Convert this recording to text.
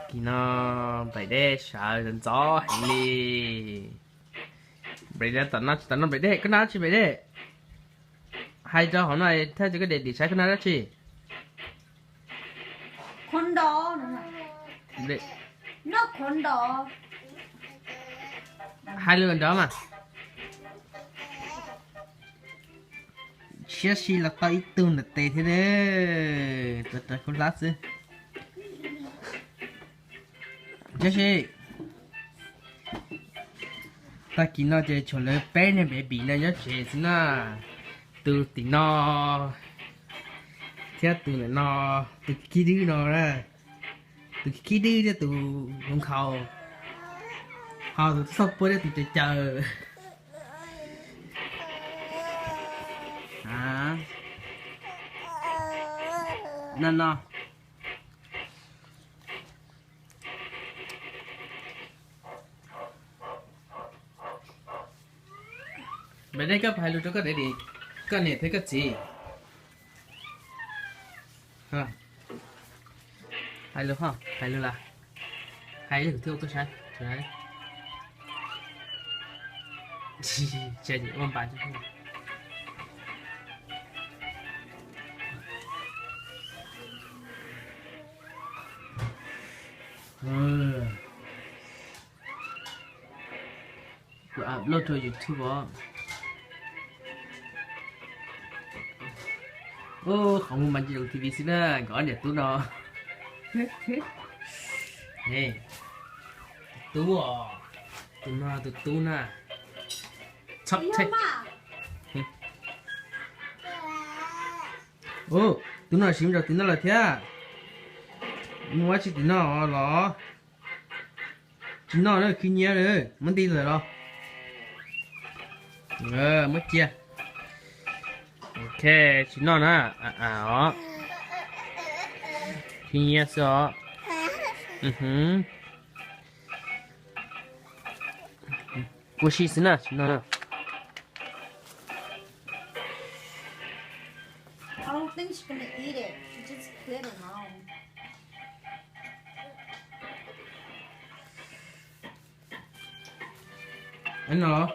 Kis no nplaim dej sawv ntxov heev li. Nplaim dej tom no tsis tau noj nplaim dej, koj noj dab tsi nplaim dej? Hais rau hauv no thiab rau koj daddy saib koj noj dab tsi. Hais lus nrov mas. Siab si los tau ib tug ntawm tes thiab ne, rawv rawv khaub hlab xwb. Siab si. Tag kis no ces tshuav lawv peb niag baby no nyob tsev xwb na. Tus tim no thiab tus ntawm no, tus khib dwb no na, tus khib dwb thiab tus hluas nkhaus, ho tus txoj puab thiab tus caws caws. No no. Nplaim dej, koj puas hais lus rau koj daddy, koj niam thiab koj txiv? Hais lus, hais lus las, hais ib lus thiab ua tuaj saib. Ua npas. Kuv upload rau YouTube os. Qhov muag mas nce rau T V xwb na, nkawd ob niam tub no. Tus tub os, tus no tus tub na. Tus no siv me ntsis tim no lawm thiab. Muaj dab tsi tim no los? Tsis noj na, khwv nyiab na, muab nti lawm los? Muab cia. Ok, tsis noj na. Os, khwv nyiab xwb os. Kua si xwb na, tsis noj na. No los?